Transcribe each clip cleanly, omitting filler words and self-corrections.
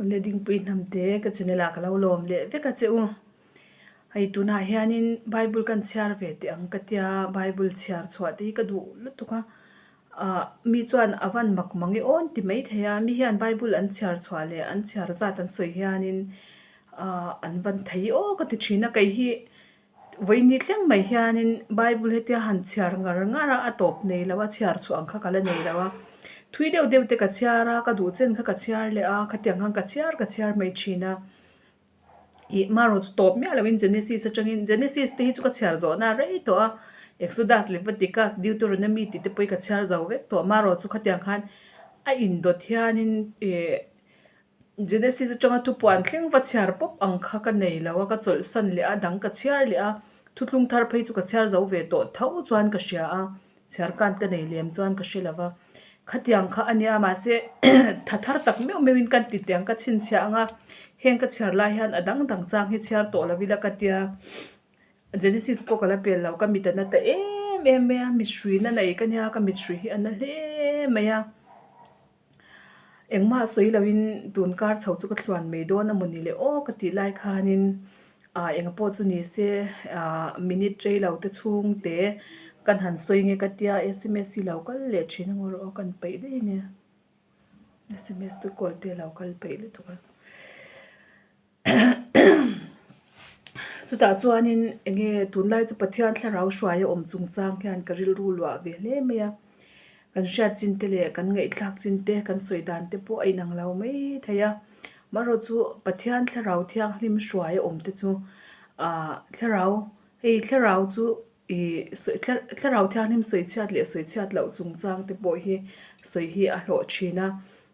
Awle Dingpui Hnamte ka channel ah ka lo lawm leh vek a che u. Hei tunah hianin Bible kan chhiar ve teh ang ka tia Bible chhiar chhuah te hi ka duh lutuk a. Ah mi chuan a van mak mang e awn ti mai thei a, mi hian Bible an chhiar chhuah leh an chhiar zat an sawi hianin ah an van thei aw ka ti thin a kei hi. Vawiin thleng mai hianin Bible hetia han chhiar ngar ngar a, a tawp nei lo a, chhiar chhuah ang kha ka la nei lo a. Thui deuh deuh te ka chhiar a, ka duh chen kha ka chhiar leh a, khatiang khan ka chhiar ka chhiar mai thin a. Ih marawh chu tawp miah loin Genesis atangin Genesis te hi chu ka chhiar zawhna a rei tawh a, Exodus, Leviticus, Deuteronomy tih te pawh hi ka chhiar zo vek tawh. Marawh chu khatiang khan a indawt hianin ih Genesis atanga thupuan thleng va chhiar pawp ang kha ka nei lo a, ka chawlhsan leh a, dang ka chhiar leh a, thuthlung thar phei chu ka chhiar zo ve tawh tho chuan ka hria a, chhiar kan ka nei lem chuan ka hre lo va, khatiang kha a nia mahse tha thar tak meuh meuhin kan ti tiang ka chhinchhiah ang a, heng ka chhiar lai hian a dang dang chang hi chhiar tawh lo ila ka tia, Genesis pawh ka la pel lo, ka mit a na ta em em mai a, mithruina nei ka nia ka mithrui hi a na hle mai a. Engmah sawi loin tun kar chho chu ka thluan mai dawn a mawni le aw ka tih lai khanin ah eng pawh chu ni se ah minute rei lo te chhung te kan han sawi nge ka tia sms hi lo kal leh thin a ngaw rawh aw kan peih daih a nia sms te call te a lo kal peih lutuk a. Chutah chuanin eng nge tunlai chu Pathian thlarau hruai a awm chungchang hian ka rilru luah ve hle mai a, kan hriat chin te leh kan ngaihthlak chin te kan sawi dan te pawh a inang lo mai thei a, amaherawhchu chu Pathian thlarau thianghlim hruai a awm te chu ahh thlarau hei thlarau chu ih thlarau thianghlim sawi chhiat leh sawi chhiat loh chungchang te pawh hi sawi hi a hlawh thin a.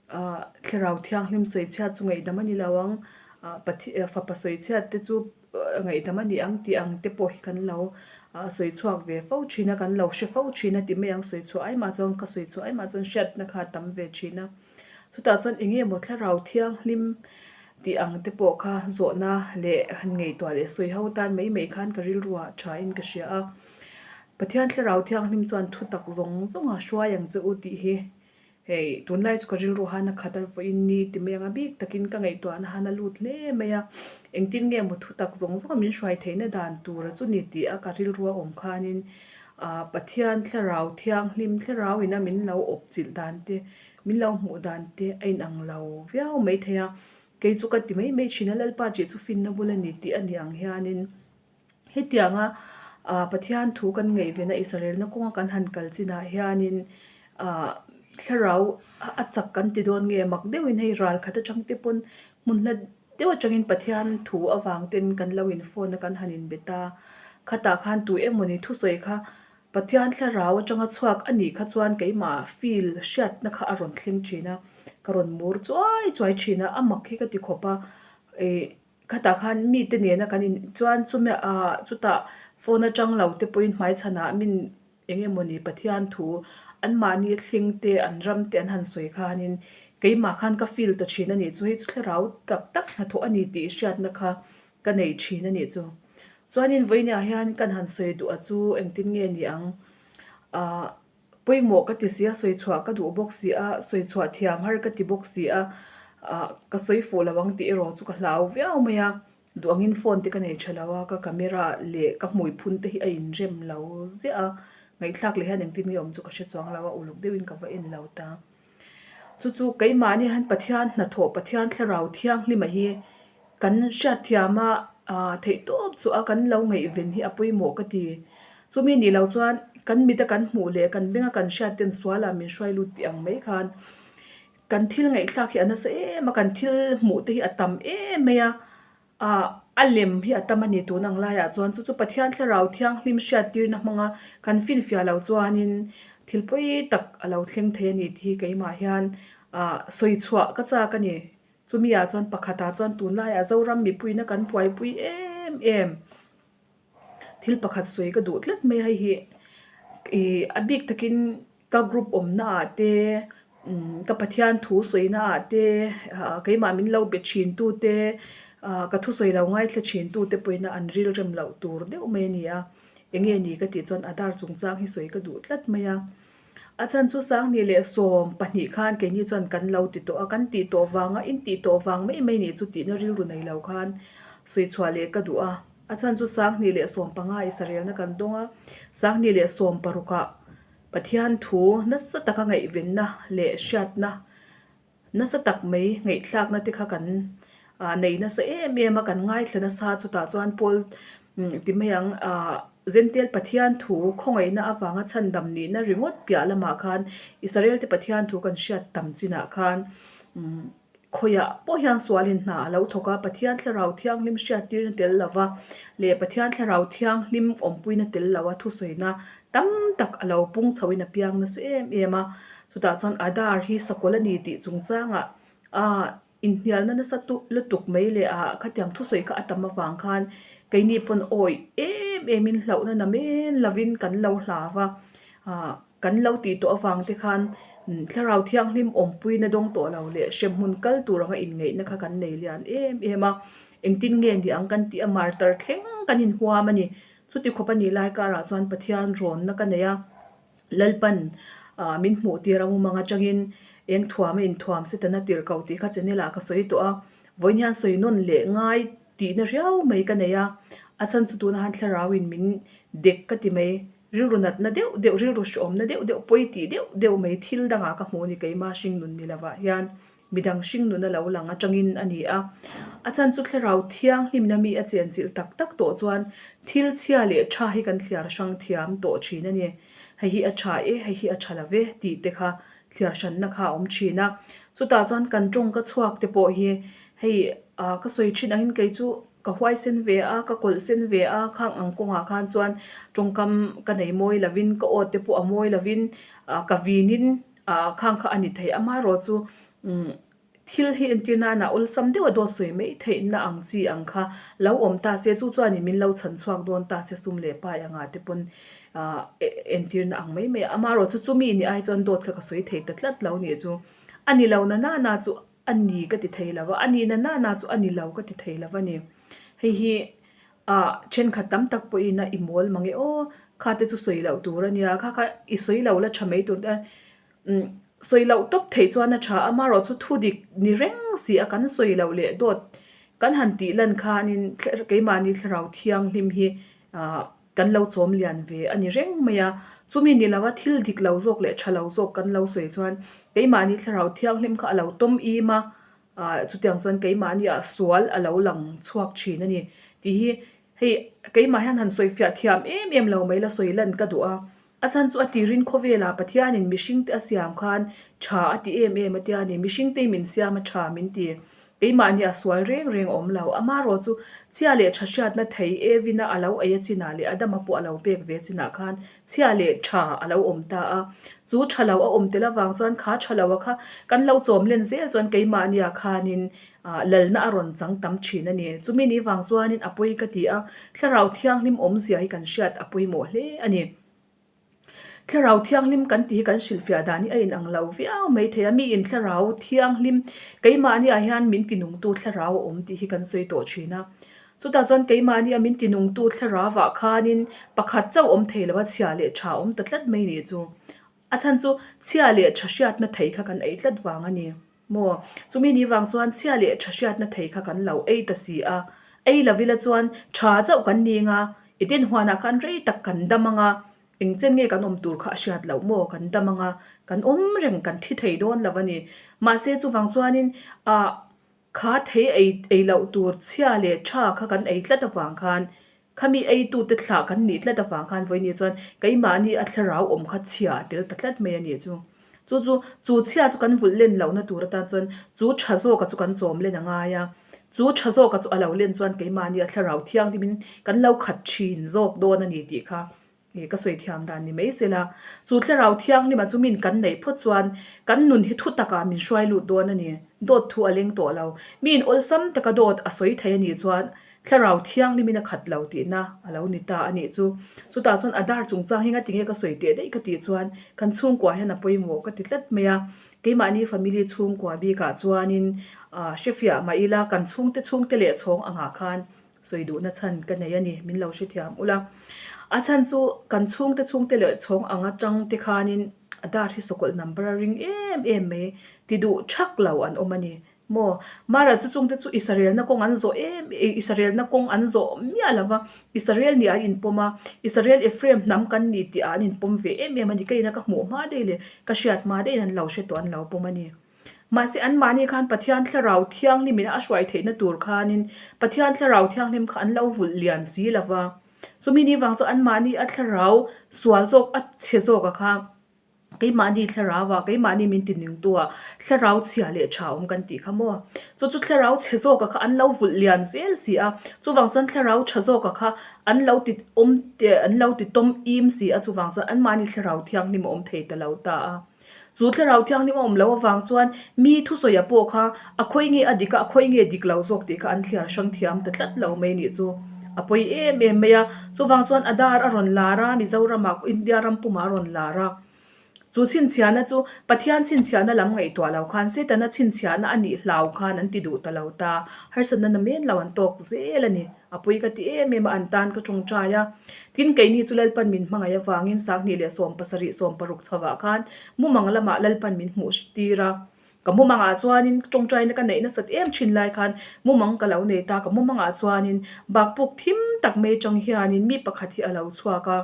Ahh thlarau thianghlim sawichhiat chu ngaihdam a ni lo ang, ahh Pathian fapa sawichhiat te chu ngaihdam a ni ang tih ang te pawh hi kan lo ah sawi chhuak ve fo thin a, kan lo hre fo thin a ti mai ang sawi chhuah ai mah chuan ka sawi chhuah ai mah chuan hriatna kha a tam ve thin a. Chutah chuan eng nge maw thlarau thianghlim tih ang te pawh kha zawhna leh han ngaihtuah leh sawi ho tan mai mai khan ka rilru ah tha in ka hria a. Pathian thlarau thianghlim chuan thutak zawng zawng a hruai ang che u tih hi Hei, tunlai chu ka rilru han a khat a, vawiin ni ti mai anga bik takin ka ngaihtuahna han a lut hle mai a, engtin nge maw thutak zawng zawng a min hruai theihna dan tura chu ni tih a ka rilru a awm khanin ah Pathian thlarau thianghlim thlarau ina min lo awp chilh dan te, min lo hmuh dan te a inang lo viau mai thei a, kei chu ka ti mai mai thin a, Lalpa tih chu finna bul a ni tih a ni ang hianin. Hetianga ah Pathian thu kan ngaihven a Israelna kawnga kan han kal chinah hianin ah thlarau a chak kan ti dawn nge mak deuhin hei ral khat atang te pawn hmun hla deuh atangin Pathian thu avang ten kan lo in phone a kan han in bet a khatah khan tu emawni thusawi kha Pathian thlarau atanga chhuak a nih kha chuan keimah feel hriatna kha a rawn thleng thin a ka rawn mur chuai chuai thin a a mak hi ka ti khawp a ih. Khatah khan mite nena kan in chuan chumi ah chutah phone atang lo te pawhin hmaichhanah min eng emawni Pathian thu anmahni thling te an ram te an han sawi khanin keimah khan ka feel ta thin a nih chu hei chu thlarau tak tak hnathawh a ni tih hriatna kha ka nei thin a nih chu. Chuanin vawiinah hian kan han sawi duh a chu engtin nge ni ang ah. Pawimawh ka ti si a, sawi chhuah ka duh bawk si a, sawi chhuah thiam har ka ti bawk si a, ah ka sawi fuh lo ang tih erawh chu ka hlau viau mai a, duh angin phone te ka nei tha lo a, ka camera leh ka hmui phun te hi a inrem lo ziah a, ngaihthlak leh hian engtin nge awm chu ka hre chuang lo a, uluk deuhin ka va en lo ta. Chu chu keimahni hian Pathian hnathawh, Pathian thlarau thianghlima hi kan hriatthiam a, ah theih tawp chu a kan lo ngaihven hi a pawimawh ka ti. Chumi nih loh chuan kan mit a kan hmuh leh kan beng a kan hriat ten sual ah min hruai lut tih ang mai khan kan thil ngaihthlak hi a nasa em a, kan thil hmuh te hi a tam em mai a. Ah, a lem hi a tam a ni tun ang laiah chuan chu chu Pathian thlarau thianghlim hriattirna hmanga kan finfiah loh chuanin thil pawi tak a lo thleng thei a ni tih hi keimah hian ah sawi chhuah ka chak a ni. Chumi ah chuan pakhatah chuan tunlaiah Zoram mipuiina kan buaipui em em. Thil pakhat sawi ka duh tlat mai a hei hi ih a bik takin ka group awmna ah te umm ka Pathian thu sawina ah te ah keimah min lo be thin tu te ah ka thusawi lo ngaithla thin tu te pawhin an rilrem loh tur deuh mai a ni a eng nge ni ka tih chuan Aadhaar chungchang hi sawi ka duh tlat mai a. A chhan chu 2012 khan keini chuan kan lo ti tawh a, kan tih tawh vanga in tih tawh vang mai mai nih chu tihna rilru nei lo khan sawi chhuah leh ka duh a. A chhan chu 2015 Israelna kan dawng a, 2016 ah Pathian thu nasa taka ngaihvenna leh hriatna Nasa tak mai ngaihthlakna te kha kan ah nei nasa em em a, kan ngaithla nasa chutah chuan Paul ti mai ang ah Zentail Pathian thu khawngaihna avanga chhandam nihna ringawt piah lamah khan Israel te Pathian thu kan hriat tam chinah khan umm khawiah pawh hian sualin hna a lo thawk a, Pathian thlarau thianghlim hriattirna tel lova leh Pathian thlarau thianghlim awmpuina tel loa thusawina tam tak a lo pung chhoin a piang nasa em em a. Chutah chuan Adar hi sakawlh a ni tih chungchangah aah inhnialna nasa tu lutuk mai leh ah khatiang thusawi kha a tam avang khan keini pawn awih em em in hlauhna na men lovin kan lo hlau va ah kan lo tih tawh avang te khan thlarau thianghlim awmpuina dawng tawh lo leh hremhmun kal tur anga inngeihna kha kan nei lian em em a engtin nge ni ang kan tih a martar thleng kan inhuam a ni chuti khawp a nih lai karah chuan Pathian rawnna ka nei a. Lalpan min hmuh tir a mumang atangin eng thuam a inthuam Setana tir ko tih kha channel ah ka sawi tawh a, vawiin hian sawi nawn leh ngai tihna riau mai ka nei a, a chhan chu tunah han thlarau in min dek ka ti mai, rilru natna deuh deuh, rilru hreawmna deuh deuh, pawi tih deuh deuh mai thil dangah ka hmu a ni keimah hringnun ni lovah hian. Midang hringnun a lo lang atangin a ni a. A chhan chu thlarau thianghlimna mi a chenchilh tak tak tawh chuan thil chhia leh tha hi kan thliar hrang thiam tawh thin a ni. Hei hi a tha e, hei hi a tha lo ve tih te kha thliar hranna kha a awm thin a. Chutah chuan kan tawngka chhuak te pawh hi hei ah ka sawi thin angin kei chu ka huaisen ve a, ka kawlh sen ve a, khang ang kawngah khan chuan tawngkam ka nei mawi lovin ka aw te pawh a mawi lovin ah ka vinin Ah khang kha a ni thei amaherawh chu umm thil hi entir nana awlsam deuh a dawt sawi mai theihna ang chi ang kha lo awm ta se chu chuanin min lo chhan chhuak dawn ta se sum leh pai anga te pawn ah entirna ang mai mai a amaherawh chu chumi ni ai chuan dawt kha ka sawi thei ta tlat lo nih chu a ni lo na nana chu a ni ka ti thei lo va a ni na nana chu a ni lo ka ti thei lo va ni hei hi ah thenkhat tam tak pawhin a i mawl mang e aw kha te chu sawi loh tur a nia kha kha i sawi lo la tha mai tur te umm sawi loh tawp theih chuan a tha a amaherawh chu thu dik ni reng si a kan sawi loh leh dawt kan han tih lan khanin keimahni thlarau thianghlim hi ah kan lo chawm lian ve a ni reng mai a chumi ni lova thil dik lo zawk leh tha lo zawk kan lo sawi chuan keimahni thlarau thianghlim kha a lo tawm im a. Ah chutiang chuan keimahni ah sual a lo lang chhuak thin a ni tih hi hei keimah hian han sawi fiah thiam em em lo mai la sawi lan ka duh a, a chhan chu a tirin khawvelah Pathianin mihring te a siam khan tha a ti em em a tia ni mihring te min siam a tha min ti keimahni ah sual reng reng a awm lo amaherawh chu chhia leh tha hriatna thei Evina a lo ei a chinah leh Adama pawh a lo pek ve chinah khan Chhia leh tha a lo awm ta a, chu tha lo a awm tel avang chuan kha tha lo a kha kan lo chawm len zel chuan keimahnia khanin ah lalna a rawn chang tam thin a ni. Chumi ni vang chuanin a pawi ka ti a, Thlarau Thianghlim awmzia hi kan hriat a pawimawh hle a ni. Thlarau Thianghlim kan tih hi kan hrilhfiah dan hi a inang lo viau mai thei a, miin Thlarau Thianghlim keimahniah hian min tinungtu Thlarau a awm tih hi kan sawi tawh thin a. Chutah chuan keimahni a min tinungtu thlarau-ah khanin pakhat chauh awm thei lo a, chhia leh tha awm ta tlat mai nih chu. A chhan chu chhia leh tha hriatna thei kha kan ei tlat vang a ni maw? Chumi ni vang chuan chhia leh tha hriatna thei kha kan lo ei ta si a, ei lo ila chuan tha chauh kan ni anga, Eden huanah khan rei tak kan dam anga, engchen nge kan awm tur kha a hriat loh maw? Kan dam anga, kan awm reng, kan thi thei dawn lo a ni. Mahse chuvang chuanin ah. Kha thei ei ei loh tur chhia leh tha kha kan ei tlat avang khan, khami eitute thlah kan nih tlat avang khan vawiin chuan keimahni a thlarau awm kha chhia a tel ta tlat mai a nih chu. Chu chu chu chhia chu kan vulh len lohna tur atan chuan chu tha zawka chu kan chawm len a ngai a, chu tha zawka chu a lo len chuan keimahni a thlarau thianghlimin kan lo khat thin zawk dawn a ni tih kha Nge ka sawi thiam dan ni mai sela, chu thlarau thianghlima chu min kan neih phawt chuan kan nun hi thu takah min hruai lut dawn a ni. Dawt thu a leng tawh lo. Miin awlsam taka dawt a sawi thei a nih chuan thlarau thianghlimin a khat lo tihna a lo ni ta a nih chu. Chutah chuan Adhaar chungchang hi ngatinge ka sawi teh daih ka tih chuan kan chhungkua hian a pawimawh ka ti tlat mai a. Keimahni family chhungkua bikah chuanin hrefiah mah ila kan chhungte chhungte leh chhawng angah khan Sawi duhna chhan ka nei a ni, min lo hrethiam ula. A chhan chu kan chhungte chhungte leh chhawng ang atang te khanin A dar hi sakawlh number a ring em em mai ti duh thak lo an awm a ni maw. Mara chu chungte chu Israelna kawng an zawh em Israelna kawng an zawh miah lo va, Israel nih an inpawm a, Israel Ephraim hnam kan ni tih ah an inpawm ve em em a ni. Ka ina ka hmuh hma daih leh ka hriat hma daihin an lo hre tawh an lo pawm a ni. Mahse anmahni khan Pathian Thlarau Thianghlim ina a hruai theihna tur khanin Pathian Thlarau Thianghlim kha an lo vulh lian si lo va. Chumi ni vang chu anmahni a thlarau sual zawk a chhe zawk a kha keimahni thlarau ah keimahni min ti ningtu ah thlarau chhia leh tha awm kan tih kha maw. Chu chu thlarau chhe zawk a kha an lo vulh lian zel si a, chuvang chuan thlarau tha zawk a kha an lo ti awm an lo ti tawm im si a chuvang chuan anmahni thlarau thianghlim a awm thei ta lo ta a. Chu Thlarau Thianghlim a awm loh avang chuan mi thusawi a pawh kha a khawi nge a dik a, a khawi nge dik lo zawk tih kha an thliar hrang thiam ta tlat lo mai nih chu a pawi em em mai a. Chuvang chuan a dar a rawn lar a, Mizoramah India ram pumah a rawn lar a. Chu chhinchhiahna chu Pathian chhinchhiahna lam ngaihtuah lo khan Setana chhinchhiahna a nih hlau khan an ti duh ta lo ta. Harsatna na men lo an tawk zel a ni. A pawi ka ti em em a, an tan ka tawngtai a. Tin, keini chu Lalpan min hmangaih avangin Sanghnih leh 70 60 chhovah khan mumang lamah Lalpan min hmuh tir a. Ka mumangah chuanin tawngtaina ka neih nasat em thin lai khan mumang ka lo nei ta, ka mumangah chuanin bakpuk thim tak mai atang hianin mi pakhat hi a lo chhuak a.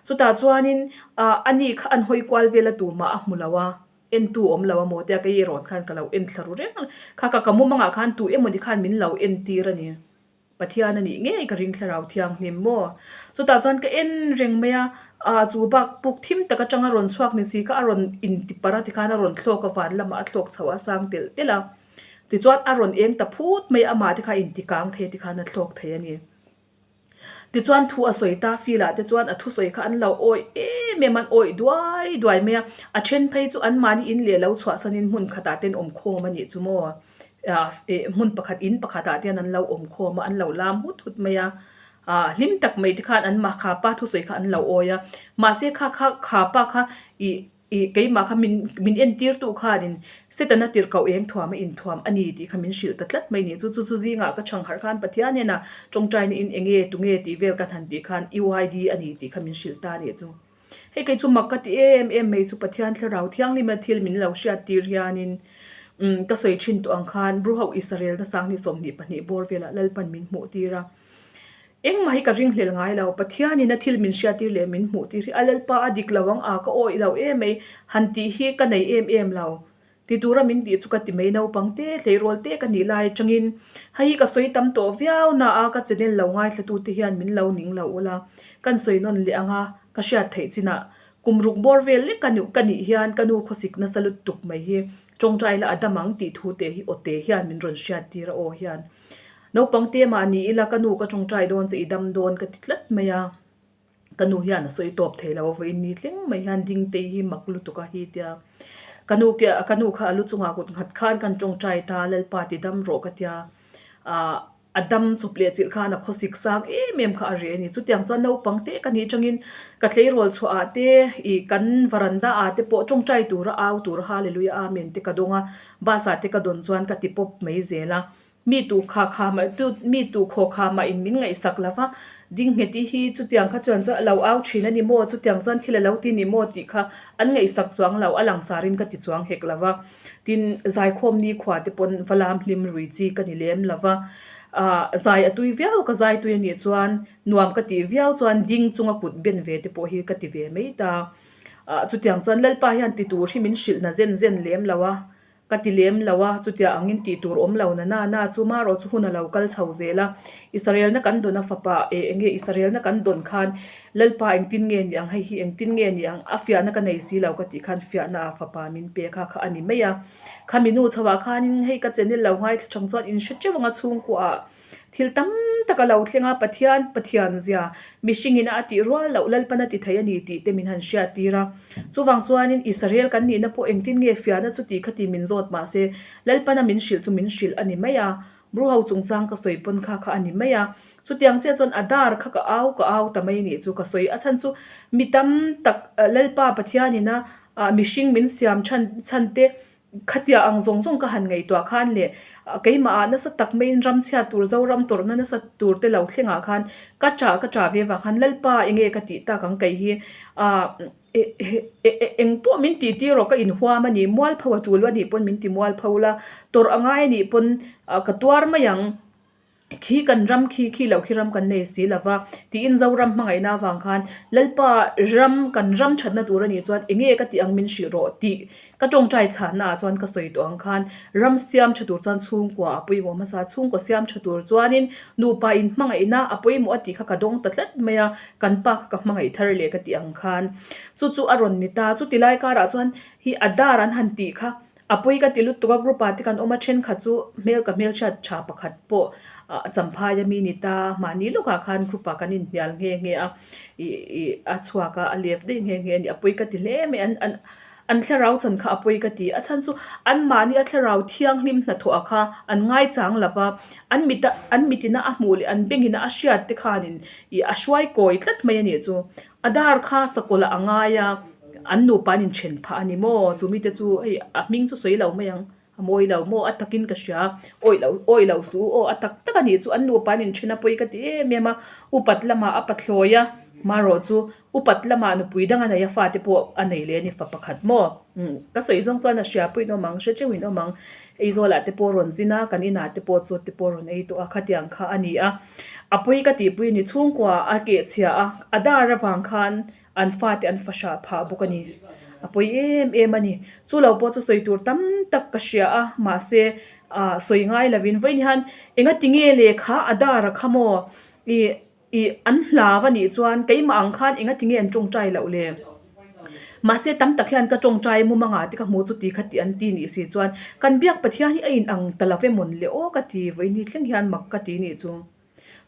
Chutah chuanin ah ani kha an hawi kual vel a tumah a hmu lo a. Entu awm lo a maw tia kei erawh khan ka lo en thla ru reng a, kha ka ka mumangah khan tu emawni khan min lo entir a ni. Pathian a nih ngei ka ring thlarau thianghlim maw? Chutah chuan ka en reng mai a, ah chu bak puk thim tak atanga rawn chhuak ni si kha a rawn inti parh a tikhan a rawn thlawk a van lamah a thlawk chho a sang telh telh a, tichuan a rawn eng ta phut mai a amah te kha a inti kang thei a tikhan a thlawk thei a ni. Tichuan thu a sawi ta feel ah te chuan a thusawi kha an lo awih em em a, an awih duai duai mai a, a then phei chu anmahni in leh lo chhuahsanin hmun khatah te an awm khawm a nih chu maw. Ah eh hmun pakhat in pakhat ah te hian an lo awm khawm a an lo lam hut hut mai a ah hlim tak mai te khan an mah kha pa thusawi kha an lo awi a mahse kha kha kha pa kha ih ih keimah kha min min entir tu khanin Setana tirhkoh eng thuam a inthuam a ni tih kha min hrilh ta tlat mai ni chu chu chu zingah ka chhang harh khan Pathian hnenah tawngtaina in eng nge tunge tih vel kan han tih khan UID a ni tih kha min hrilh ta a nih chu. Hei kei chu mak ka ti em em mai chu Pathian Thlarau Thianghlima thil min lo hriat tir hianin umm ka sawi thin tawh ang khan Bruhauh Israel na Sanghnih 22 bawr velah Lalpan min hmuh tir a. Engmah hi ka ringhlel ngai lo, Pathianin a thil min hriat tir leh min hmuh tir hi a Lalpa a dik lo ang a ka awih lo em mai han tih hi ka nei em em lo. Ti tura min tih chu ka ti mai naupang te, hleirawl te ka nih lai atangin hei hi ka sawi tam tawh viau na a ka channel lo ngaithla tute hian min lo ning lo ula kan sawi nawn leh ang a ka hriat theih chinah kum ruk bawr vel lek ka ka nih hian ka nu khawsik nasa lutuk mai hi tawngtai la a dam ang tih thu te hi aw te hian min rawn hriat tir a aw hian naupang te mah ni ila ka nu ka tawngtai dawn che i dam dawn ka ti tlat mai a. Ka nu hian a sawi tawp thei lo a vawiin ni thleng mai hian Dingtei hi mak lutuk a hi tia ka nu ke ka nu kha a lu chungah kut nghat khan kan tawngtai ta Lalpa ti dam rawh ka tia ah a dam chawp leh chilh khan a khawsik sang em em kha a reh a ni chutiang chuan naupang te ka nih atangin ka tleirawl chhuah ah te ih kan varanda ah te pawh tawngtai tura au tur Hallelujah Amen te ka dawng a bus ah te ka dawn chuan ka ti pawp mai zel a. Mi tu kha kha mah tu mi tu khaw kha mah in min ngaihsak lo va, Dingheti hi chutiang kha chuan chuan a lo au thin a ni maw, chutiang chuan thil a lo ti ni maw tih kha an ngaihsak chuang lo, a langsar in ka ti chuang hek lo va. Tin, zaikhawm nikhua te pawn va lam hlim rui chi ka ni lem lo va, ah zai a tui viau ka zai tui a nih chuan nuam ka tih viau chuan ding chunga kut ben ve te pawh hi ka ti ve mai ta. Ah chutiang chuan Lalpa hian ti tur hi min hrilh na zen zen lem lo a. Ka ti lem lo a, chutia angin tih tur awm lo na na na chu marawh chu hun a lo kal chho zel a. Israelna kan dawn a fapa eh enge Israelna kan dawn khan Lalpa engtin nge ni ang hei hi engtin nge ni ang a fiahna ka nei si lo ka tih khan fiahna ah fapa min pe kha kha a ni mai a. Khami nu chho ah khanin hei ka channel lo ngaithla chang chuan in hre teuh ang a chhungkua ah Thil tam tak a lo thleng a, Pathian Pathian zia mihringin a tih rual loh Lalpan a ti thei a ni tih te min han hriat tir a. Chuvang chuanin Israel kan nihna pawh engtin nge fiahna chu tih kha ti min zawt mah se, Lalpana min hrilh chu min hrilh a ni mai a. Bru ho chungchang ka sawi pawn kha kha a ni mai a. Chutiang chiah chuan a dar kha ka au ka au ta mai nih chu ka sawi. A chhan chu mi tam tak Lalpa Pathianina mihring min siam chhan chhan te. Khatia ang zawng zawng ka han ngaihtuah khan leh keimah ah nasa tak maiin ram chhiat tur Zoram tawrhna nasa tur te lo thlengah khan ka chah ka chah ve vang khan Lalpa enge ka tih tak ang kei hi ah eng pawh min tih tir rawh ka inhuam a ni mualpho a tul a nih pawn min ti mualpho la tawrh a ngai a nih pawn ka tuar mai ang. Khi kan ram khi khi loh khi ram kan nei si lova tiin Zoram hmangaihna avang khan Lalpa ram kan ram thatna tur a nih chuan enge ka tih ang min hrilh rawh tih ka tawngtai chhanna ah chuan ka sawi tawh ang khan ram siam tha tur chuan chhungkua a pawimawh hmasa chhungkua siam tha tur chuanin nupa in hmangaihna a pawimawh a tih kha ka dawng ta tlat mai a kan pa kha ka hmangaih thar leh ka tih ang khan chu chu a rawn ni ta chuti lai karah chuan hi a dar an han tih kha A pawi ka ti lutuk a, group ah te kan awm a, thenkhat chu hmel ka hmelhriat tha pakhat pawh ah champhai a mi ni ta, mahni lawkah khan group ah kan inhnial nghe nghe a, ih ih a chhuak a, a lef daih nghe nghe a ni, a pawi ka ti hle mai, an an an thlarau chan kha a pawi ka ti, a chhan chu anmahni a thlarau thianghlim hnathawh ah kha an ngaichang lo va, an mit a an mitin a a hmuh leh an bengin a a hriat te khanin ih a hruai kawi tlat mai a nih chu. A dar kha sakawlh a ngai a, an nupa an inthen phah a ni maw? Chu mite chu hei a hming chu sawi lo mai ang, a mawi lo maw? A takin ka hria, awih loh awih loh suh u aw, a tak tak a nih chu an nupa an inthen a pawi ka ti em em a, upat lamah a pathlawi a, marawh chu upat lamah nupui dang a nei a, fate pawh a nei leh a ni fa pakhat maw? Umm ka sawi zawng chuan a hria pawhin awm ang, hre teuhin awm ang, Aizawlah te pawh rawn zin a, kan inah te pawh chaw te pawh rawn ei tawh a, khatiang kha a ni a. A pawi ka tihpui a ni, chhungkua a keh chhia a, a dar avang khan an fate an fa hrah phah bawk a ni. A pawi em em a ni. Chu lo pawh chu sawi tur tam tak ka hria a, mahse ah sawi ngai lovin vawiin hian engati nge lehkha a dar a kha maw ih Ih, an hlau a nih chuan keimah ang khan engati nge an tawngtai loh le? Mahse tam tak hian ka tawngtai mumanga te ka hmu chu ti kha tih an ti nih si chuan kan biak Pathian hi a in ang ta lo ve mawn le aw ka ti vawiin hi thleng hian mak ka ti nih chu.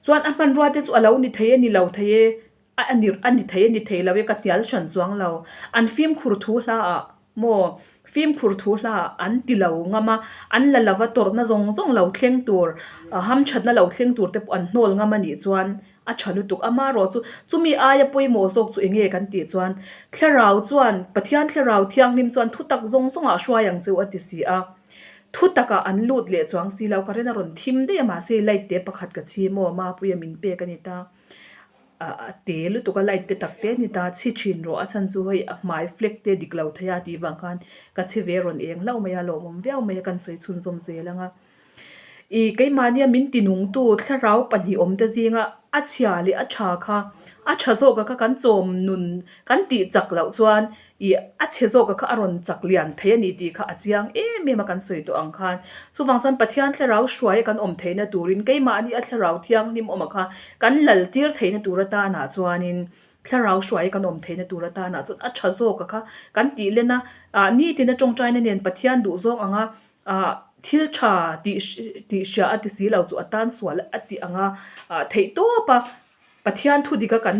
Chuan a hmanrua te chu a lo ni thei e ni lo thei e, a ni a ni thei e ni thei lo e ka hnial hran chuang lo. An fimkhur thu hla ah Maw? Fimkhur thu hla an ti lo ngam a, an la lova tawrhna zawng zawng lo thleng tur, hamthatna lo thleng tur te pawh an hnawl ngam a nih chuan a tha lutuk. Amaherawh chu chumi aia pawimawh zawk chu enge kan tih chuan Thlarau chuan, Pathian Thlarau Thianghlim chuan thutak zawng zawngah hruai ang cheu a ti si a. Thutakah an lut leh chuang si lo, current a rawn thim daih a mahse light te pakhat ka chhi maw Mapuia min pek a ni ta. a te lutuk a light te tak te a ni ta chhi thin rawh a chhan chu hei a hmai flag te dik lo thei a tih vang khan ka chhi ve rawn eng hlauh mai a lawmawm viau mai a kan sawi chhunzawm zel ang a ih keimahnia min ti nung tu thlarau pahnih awm te zinga a chhia leh a tha kha a tha zawk a kha kan chawm nun kan tih chak loh chuan Ih, a chhe zawk a kha a rawn chak lian thei a ni tih kha a chiang em em a kan sawi tawh ang khan. Chuvang chuan Pathian thlarau hruai a kan awm theihna turin keimahni a thlarau thianghlim awm a kha kan lal tir theihna tur atanah chuanin thlarau hruai a kan awm theihna tur atanah chuan a tha zawk a kha kan tih len a, ah nitin a tawngtaina nen Pathian duh zawng anga ah thil tha tih tih hria a ti si lo chu a tan sual a tih anga ah theih tawp a Pathian thu dik a kan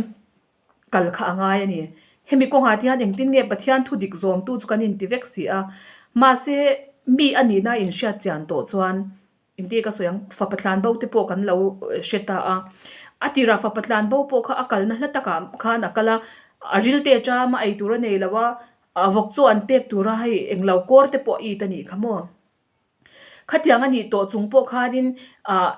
kal kha a ngai a ni. Hemi kawngah te hian engtin nge Pathian thu dik zawmtu chu kan inti vek si a, mahse mi a nihna a inhriat chian tawh chuan engtin nge ka sawi ang, fapa tlan bo te pawh kan lo hre ta a. A tirah fapa tlan bo pawh kha a kalna hla takah khan a kal a, a ril te ṭam a, eitur a nei lo a, a vawk chu an pek tur a, hei englo kawr te pawh a it a nih kha maw. Khatiang a nih tawh chung pawh khanin ah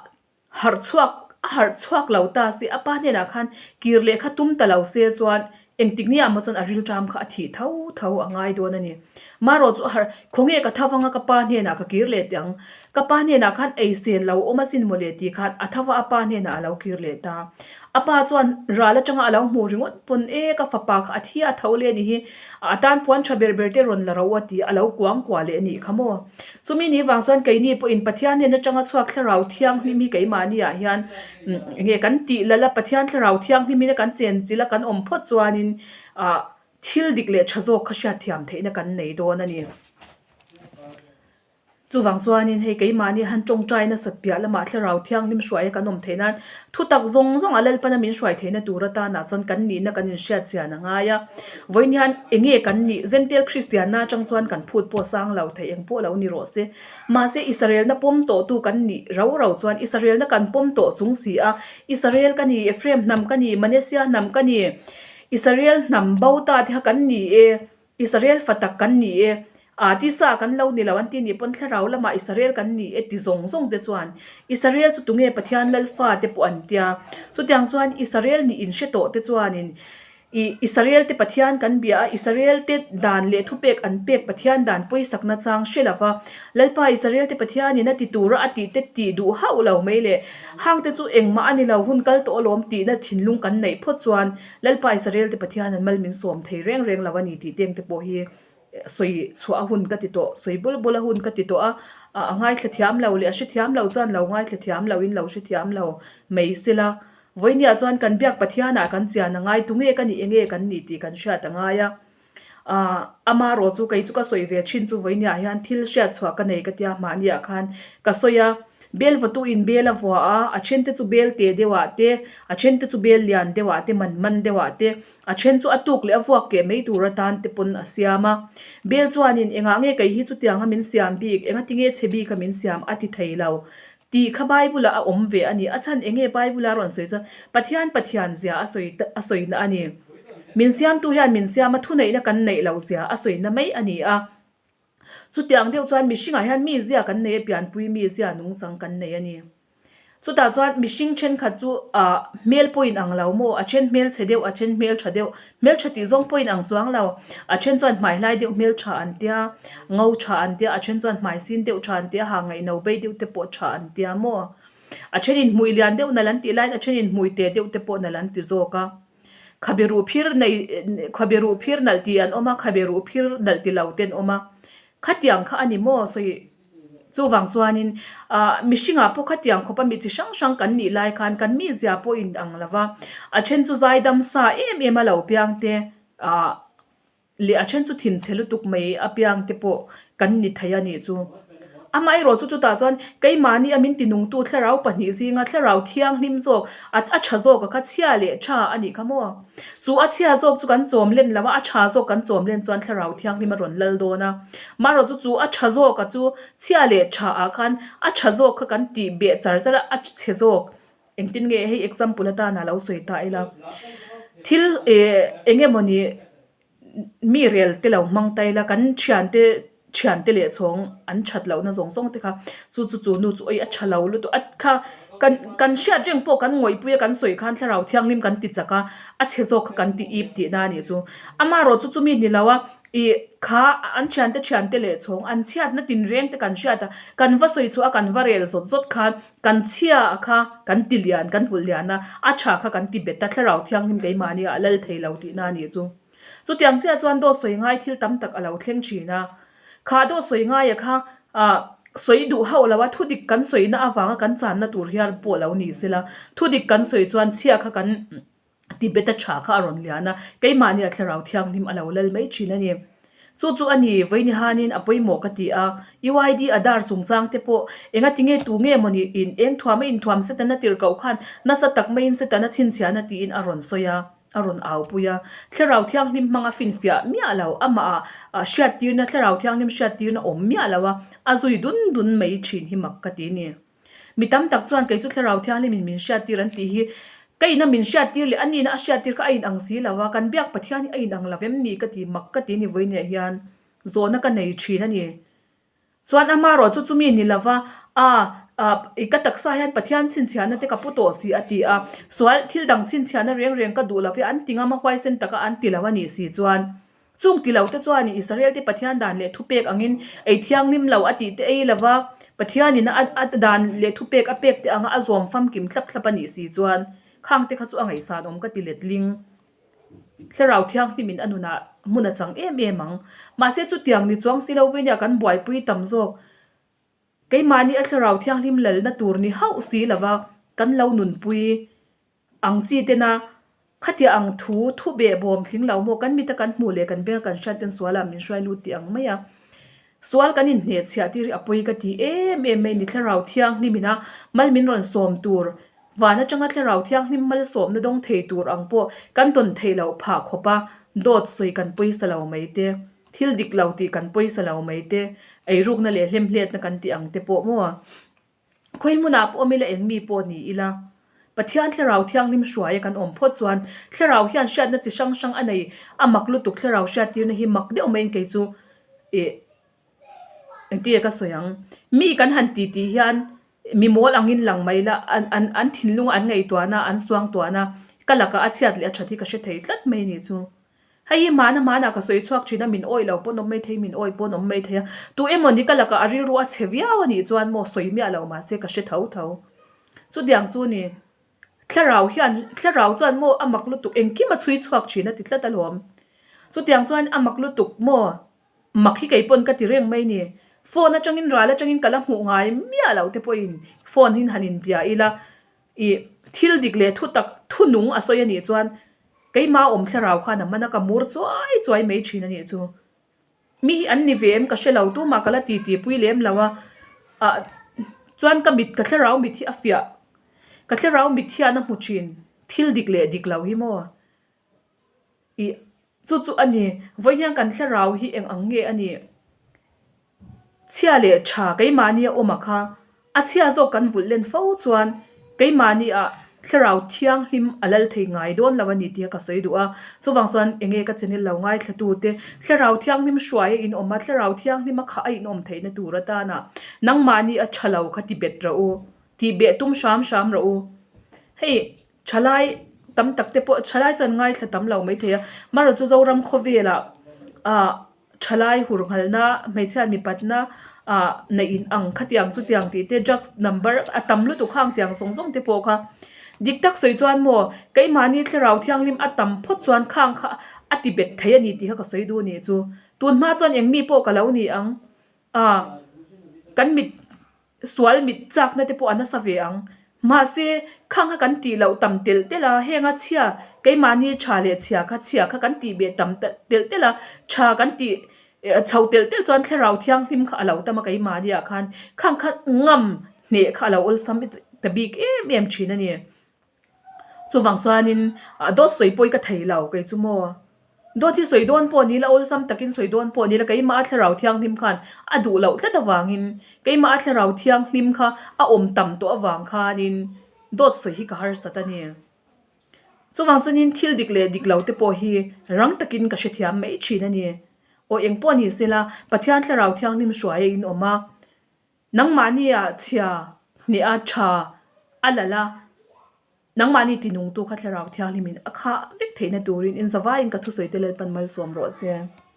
Harh chhuak, a harh chhuak lo ta se, a pa hnenah khan kir leh kha tum ta lo se chuan engtik ni ah maw chuan a rilṭam kha a thih tho tho a ngai dawn a ni. Marawh chu a harh, khawnge ka tho vanga ka pa hnenah ka kir leh teh ang, ka pa hnenah khan ei sen lo awm asin maw le tih khan a tho va a pa hnenah a lo kir leh ta. A pa chuan ral atanga a lo hmuh ringawt pawn e ka fapa kha a thi a tho leh a nih hi, a tan puan tha ber ber te rawn la ro a ti a lo kuang kuah leh a nih kha maw. Chumi ni vang chuan keini pawhin Pathian hnen atanga chhuak thlarau thianghlim hi keimahni ah hian enge kan tih lal a, Pathian thlarau thianghlim in a kan chen chilh a kan awm phawt chuanin ah thil dik leh tha zawk kha hriatthiam theihna kan nei dawn a ni. Chuvang chuanin hei keimahni han tawngtai nasat piah lamah thlarau thianghlim hruaia kan awm theih nan thutak zawng zawng a Lalpana min hruai theihna tur atanah chuan kan nihna kan inhriat chian a ngai a. Vawiin hian enge kan nih? Zentail Kristianna atang chuan kan phut pawh sang lo thei eng pawh lo ni rawh se. Mahse Israelna pawm tawhtu kan nih rau rau chuan Israelna kan pawm tawh chung si a, Israel ka ni, Ephraim hnam ka ni, Manasseh hnam ka ni, Israel hnam bo ta te kha kan ni e, Israel fa tak kan ni e. Ah tisa kan lo ni lo an ti nih pawn thlarau lamah Israel kan ni e ti zawng zawng te chuan Israel chu tunge Pathian Lalfa te pawh an tia. Chutiang chuan Israel nih in hre tawh te chuanin ih Israel te Pathian kan bia a, Israel te dan leh thupek an pek Pathian dan pawisakna chang hre lova Lalpa Israel te Pathianin a ti tura a tih te tih duh hauh lo mai leh hang te chu engmah a ni lo hun kal tawh alawm tihna thinlung kan neih phawt chuan Lalpa Israel te Pathian an mal min sawm thei reng reng lo a ni tih teng te pawh hi sawi chhuah a hun ka ti tawh, sawi bul bul a hun ka ti tawh a, a ngaithla thiam lo leh a hre thiam lo chuan lo ngaithla thiam lo in lo hre thiam lo mai sela. Vawinia chuan kan biak Pathianah kan chian a ngai, tunge ka nih enge kan nih tih kan hriat a ngai a. Aaa amarawh chu kei chu ka sawi ve thin chu vawinia hian thil hriat chhuah ka nei ka tia mahniah khan ka sawi a, bel vawtu in bel a vua a, a then te chu bel te deuh ah te, a then te chu bel lian deuh ah te man man deuh ah te, A then chu a tuk leh a vuak keh mai tur atan te pawn a siam a. Bel chuanin engah nge kei hi chutianga min siam bik, enga tinge chhe bika min siam a ti thei lo tih kha Bible ah a awm ve a ni. A chhan enge Bible a rawn sawi chuan Pathian Pathian zia a sawi a sawina a ni. Min siamtu hian min siam a thuneihna kan neih loh zia a sawina mai a ni a. Chutiang deuh chuan mihringah hian mi zia kan nei a, pianpui mi zia nungchang kan nei a ni. Chutah chuan mihring thenkhat chu ah hmel pawh inang lo maw, a then hmel chhe deuh, a then hmel tha deuh, hmel tha tih zawng pawh inang chuang lo. A then chuan hmai hlai deuh hmel tha an tia, ngo tha an tia, a then chuan hmai sin deuh tha an tia, ha ngaihno bei deuh te pawh tha an tia maw. A thenin hmui lian deuh nalh an tih laiin a thenin hmui te deuh te pawh nalh an ti zawk a. Khabe ruh phir nei khabe ruh phir nalh tih an awm a, khabe ruh phir nalh ti lo te an awm a. Khatiang kha a ni maw sawi chuvang chuanin ah mihringah pawh khatiang khawpa mi chi hrang hrang kan nih lai khan kan mizia pawh in ang lo va, a then chu zaidam sa em em a lo piang te ah leh a then chu thinchhe lutuk mai apiang te pawh kan ni thei a nih chu. Amaherawh chu chutah chuan keimahni a min tinungtu thlarau pahnih zinga thlarau thianghlim zawk a a tha zawk a kha chhia leh tha a nih kha maw? Chu a chhia zawk chu kan chawm len lo a, a tha zawk kan chawm len chuan thlarau thianghlim a rawn lal dawn a. Maherawh chu chu a tha zawk a chu chhia leh tha ah khan a tha zawk kha kan tih beh char char a, a chhe zawk. Engtin nge hei example atana lo sawi ta ila thil eh eng emawni mi rel te lo hmang ta ila kan thiante thiante leh chhawng an that lohna zawng zawng te kha chu chu chu nu chu awi a tha lo lutuk a kha kan kan hriat reng pawh kan ngawihpui a kan sawi khan thlarau thianghlim kan ti chak a a chhe zawk kha kan ti ip tihna a nih chu amaherawh chu chumi ni lo a Ih, kha an thiante thiante leh chhawng an chhiatna tinreng te kan hriat a, kan va sawi chhuah a kan va rel zawt zawt khan kan chhia kha kan ti lian kan vulh lian a, a tha kha kan ti bet a, thlarau thianghlim keimahni ah a lal thei lo tihna a nih chu. Chutiang chiah chuan dawt sawi ngai thil tam tak a lo thleng thin a, kha dawt sawi ngaia kha ah sawi duh hauh lo a, thudik kan sawina avanga kan channa tur hian pawh lo ni sela, thudik kan sawi chuan chhia kha kan Tibet-a tha kha a rawn lian a, keimahni a thlarau thianghlim a lo lal mai thin a ni. Chu chu a ni, vawiini hanin a pawimawh ka ti a, UID Aadhaar chungchang te pawh engati nge tu nge mawni in eng thuam a inthuam Setana tirhkoh khan nasa tak maiin Setana chhinchhiahna tiin a rawn sawi a, a rawn aupui a. Thlarau thianghlim hmanga finfiah miah lo, amah ah hriattirna, thlarau thianghlim hriattirna awm miah lo a, a zui dun dun mai thin hi mak ka ti a ni. Mi tam tak chuan kei chu Thlarau Thianghlimin min hriattir an tih hi ka ina min hriattir leh a nihna a hriattir kha a inang si lo a, kan biak Pathian hi a inang lo em ni ka ti mak ka ti ni vawiinah hian zawhna ka nei thin a ni. Chuan amaherawh chu chumi ni lova a i ka taksa hian Pathian chhinchhiahna te ka pu tawh si a ti a, sual thil dang chhinchhiahna reng reng ka duh lo ve an ti ngam a huaisen taka an ti lo a nih si chuan. Chung ti lo te chuan Israel te Pathian dan leh thupek angin ei thianghlim lo a tih te ei lo va, Pathianin a a dan leh thupek a pek te anga a zawm famkim thlap thlap a nih si chuan khang te kha chu a ngaihsan awm ka ti letling. Thlarau thianghlimin a nunah hmun a chang em em ang. Mahse chutiang ni chuang si lo veinia kan buaipui tam zawk. Keimahni a thlarau thianghlim lalna tur ni hauh si lo va kan lo nunpui. Ang chi tena khatia ang thu thu beh bawm tling lo maw kan mita kan hmuh leh kan benga kan hriat ten sualah min hruai lut tih ang mai a. Sual kan inhneh chhiah tir hi a pawi ka ti em em mai ni thlarau thianghlim ina mal min rawn sawm tur van atanga thlarau thianghlim malsawmna dawng thei tur ang pawh kan tawn theih loh phah khawp a dawt sawi kan pawisa lo mai te thil dik lo tih kan pawisa lo mai te eirukna leh hlemhletna kan tih ang te pawh maw. Khawi hmunah pawh awm ila eng mi pawh ni ila, Pathian Thlarau Thianghlim hruaia kan awm phawt chuan Thlarau hian hriatna chi hrang hrang a nei, a mak lutuk Thlarau hriattirna hi mak deuh maiin kei chu ih. Engtin nge ka sawi ang? Mi kan han ti tih hian mi mawl angin lang mai la, an an an thinlunga an ngaihtuahna, an suangtuahna ka lakah a chhiat leh a that hi ka hre thei tlat mai a nih chu. Hei hi hmana hmanah ka sawi chhuak thin a, min awih lo pawn awm mai thei, min awih pawn awm mai thei a. Tu emaw ni ka lakah a rilru a chhe viau a nih chuan maw sawi miah lo mahse ka hre tho tho. Chutiang chu ni, thlarau hian, thlarau chuan maw a mak lutuk engkim a chhui chhuak thin a ti tlat alawm. Chutiang chuan a mak lutuk maw Mak hi kei pawn ka ti reng mai ni. Phone atangin ral atangin ka la hmuh ngai miah loh te pawhin phone hin han inbia ila ih thil dik leh thu tak thu nung a sawi a nih chuan keimah awm thlarau khan a man a ka mur chuai chuai mai thin a nih chu. Mi hi an ni ve em ka hre lo tumah ka la ti ti pui lem lo a ah chuan ka mit ka thlarau mit hi a fiah ka thlarau mit hian a hmu thin thil dik leh dik lo hi maw. Ih, chu chu a ni. Vawiin hian kan thlarau hi eng ang nge a nih? Chhia leh tha keimahni a awm a kha. A chhia zawk kan vulh len fo chuan keimahni ah thlarau thianghlim a lal thei ngai dawn lo a ni tih ka sawi duh a. Chuvang chuan eng nge ka channel lo ngaithla tute thlarau thianghlim hruai a inawm a, thlarau thianghlim a khah a inawm theihna tur atana nangmahni a tha lo kha ti bet rawh u, tih beh tum hram hram rawh u. Hei. Thalai tam tak te pawh thalai chuan ngaithla tam lo maithei a marawh chu Zoram khawvelah ah thalai hur nghalna hmeichhia mipatna ah neih in ang khatiang chutiang tih te drugs number a tam lutuk khang tiang zawng zawng te pawh kha dik tak sawi chuan maw keimahni thlarau thianghlim a tam phawt chuan khang kha a ti bet thei a ni tih kha ka sawi duh a nih chu tunhma chuan eng mi pawh ka lo ni ang ah kan mit. Sual mit chakna te pawh a nasa ve ang. Mahse, khang kha kan tih loh tam telh telh a, henga chhia, keimahni tha leh chhia kha chhia kha kan tih beh tam telh telh a, tha kan tih chho telh telh chuan thlarau thianghlim kha a lo tam a keimahni ah khan, khang kha ngam hneh kha a lo awlsam ta bik em em thin a ni. Chuvang chuanin dawt sawi pawh hi ka thei lo kei chu maw. Dawt hi sawi dawn pawh ni la awlsam takin sawi dawn pawh ni la keimah a thlarau thianghlim khan a duh loh tlat avangin keimah a thlarau thianghlim kha a awm tam tawh avang khanin dawt sawi hi ka harsat a ni. Chuvang chuanin thil dik leh dik lo te pawh hi rang takin ka hrethiam mai thin a ni. Aw eng pawh ni sela Pathian thlarau thianghlim hruai a inawm a. Nangmahnia chhia hneha tha a lal a, nangmahni tinungtu kha Thlarau Thianghlimin a khah vek theihna turin inzavaiin ka thusawi te Lalpan malsawm rawh che.